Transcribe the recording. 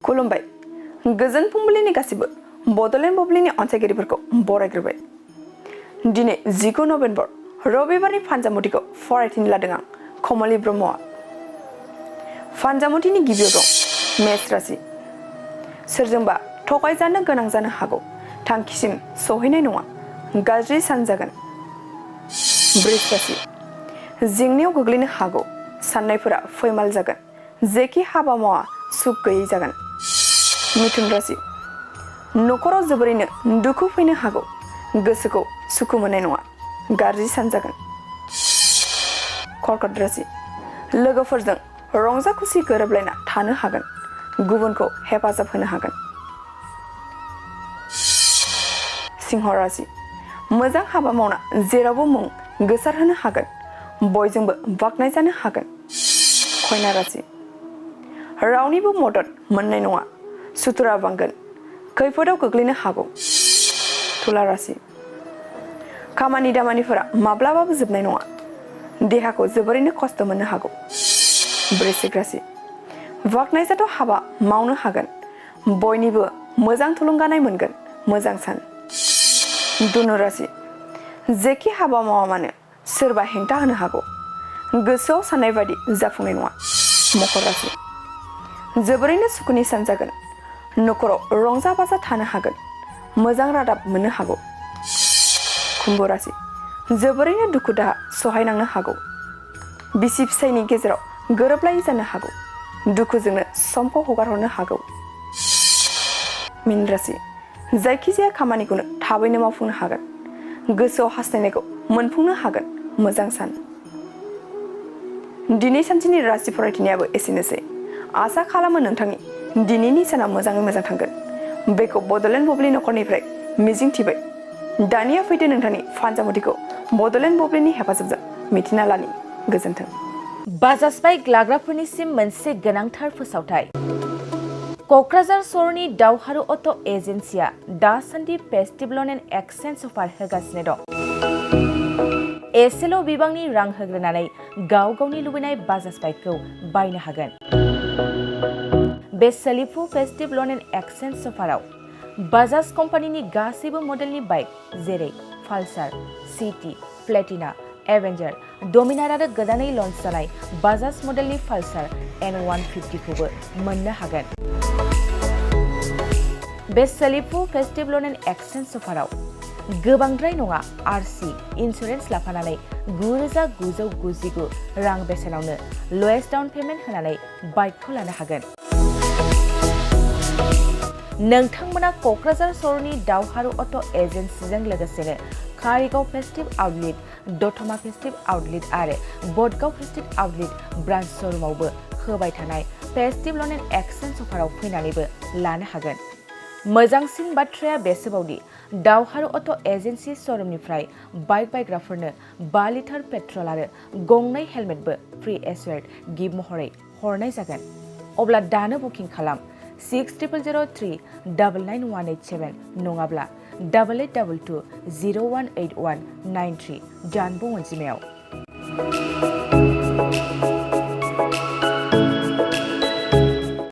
खुलुमबाय गोजोन फुंबिलिनि गासिबो बड'लेण्ड बुब्लिनि अनसायगिरिफोरखौ बरायग्रोबाय। दिनै 19 नभेम्बर रबिबारनि फानजामुथिखौ फरायथिनो लादों आं कमलि ब्रह्मआ। फानजामुथिनि गिबियाव दं मेष राशि। सोरजोंबा थगायजानो गोनां जानो हागौ, थांखिसिम सहैनाय नङा, गाज्रि सान जागोन। वृष राशि। जेंनायाव गोग्लैनो हागौ, साननायफोरा फैमाल जागोन, जेखि हाबा मावा सुख गैयै जागोन। मिथुन राशि। नखराव जोबोरैनो दुखु फैनो हागौ, गोसोखौ सुखु मोननाय नङा, गाज्रि सान जागोन। कर्कट राशि। लोगोफोरजों रंजा खुसि गोरोबलायना थानो हागोन, गुबुनखौ हेफाजाब होनो हागोन। सिंह राशि। मोजां हाबा मावना जेरावबो मुं गोसारहोनो हागोन, बयजोंबो बाख्नायजानो हागोन। कन्या राशि। रावनिबो मदद मोननाय नङा, सुथुरा बांगोन, खैफोदाव गोग्लैनो हागौ। तुला राशि। खामानि दामानिफोरा माब्लाबाबो जोबनाय नङा, देहाखौ जोबोरैनो खस्थ' मोननो हागौ। वृश्चिक राशि। बाख्नायजाथाव हाबा मावनो हागोन, बयनिबो मोजां थुलुंगानाय मोनगोन, मोजां सान। धनु राशि। जेखि हाबा मावा मानो सोरबा हेंथा होनो हागौ, गोसोआव साननाय बायदि जाफुंनाय नङा। मकर राशि। जोबोरैनो सुखुनि सान जागोन, नखराव रंजा बाजा थानो हागोन, मोजां रादाब मोननो हागौ। कुम्भ राशि। जोबोरैनो दुखु दाहा सहायनांनो हागौ, बिसि फिसायनि गेजेराव गोरोबलायै जानो हागौ, दुखुजोंनो समखौ हगारहरनो हागौ। मीन राशि। जायखिजाया खामानिखौनो थाबैनो मावफुंनो हागोन, गोसोआव हास्थायनायखौ मोनफुंनो हागोन, मोजां सान। दिनै सानसेनि राशि फरायथिनायाबो एसेनोसै। आसा खालामो नोंथांनि दिनैनि साना मोजाङै मोजां थांगोन, बेखौ बड'लेण्ड बुब्लि नखरनिफ्राय मिजिंथिबाय। दानिया फैदो नोंथांनि फानजामुथिखौ बड'लेण्ड बुब्लिनि हेफाजाबजों मिथिना लानि। गोजोन्थों। बाजाज बाइक लाग्राफोरनिसिम मोनसे गोनांथार फोसावथाय। क'क्राझार सहरनि दावहारु अट' एजेन्सिया दासान्दि फेस्टिभ ल'न एन्ड एक्सचेन्ज अफार होगासिनो दं। एसेल' बिबांनि रां होग्रोनानै गाव गावनि लुबैनाय बाजाज बाइकखौ बायनो हागोन। बे सोलिफु फेस्टिभ ल'न एन्ड एक्सचेन्ज अफाराव बाजाज कम्पानिनि गासैबो मडेलनि बाइक जेरै पालसार, सिटि, प्लेटिना, एवेन्जार, डमिनार आरो गोदानै लन्च जानाय बाजाज मडेलनि पालसार N150खौबो मोननो हागोन। बे सोलिफु फेस्टिभ ल'न एन्ड एक्सचेन्ज अफाराव गोबांद्राय नङा, आरसि इन्सुरेन्स लाफानानै 9,999 रां बेसेनावनो लवेस्ट डाउन पेमेन्ट होनानै बाइकखौ लानो हागोन। नोंथांमोना क'क्राझार सहरनि दावहारु अट' एजेन्सिजों लोगोसेनो कारिगाव festive outlet, Dotma festive outlet आरो बडगाव फेस्टिभ आउटलेट ब्रान्च श'रुमावबो होबाय थानाय फेस्टिभ ल'न एन्ड एक्सचेन्ज अफाराव फैनानैबो लानो हागोन। मोजांसिन बाथ्राया बेसोबावदि दावहारु अट' एजेन्सि श'रुमनिफ्राय बाइक बायग्राफोरनो 5 लिटार पेट्रल आरो गंनै हेलमेटबो फ्रि एसुवेर्ड गिफ्ट महरै हरनाय जागोन। अब्ला दानो बुकिं खालाम 6003991187 नङाब्ला 8822018193 जानबुं अनजिमायाव।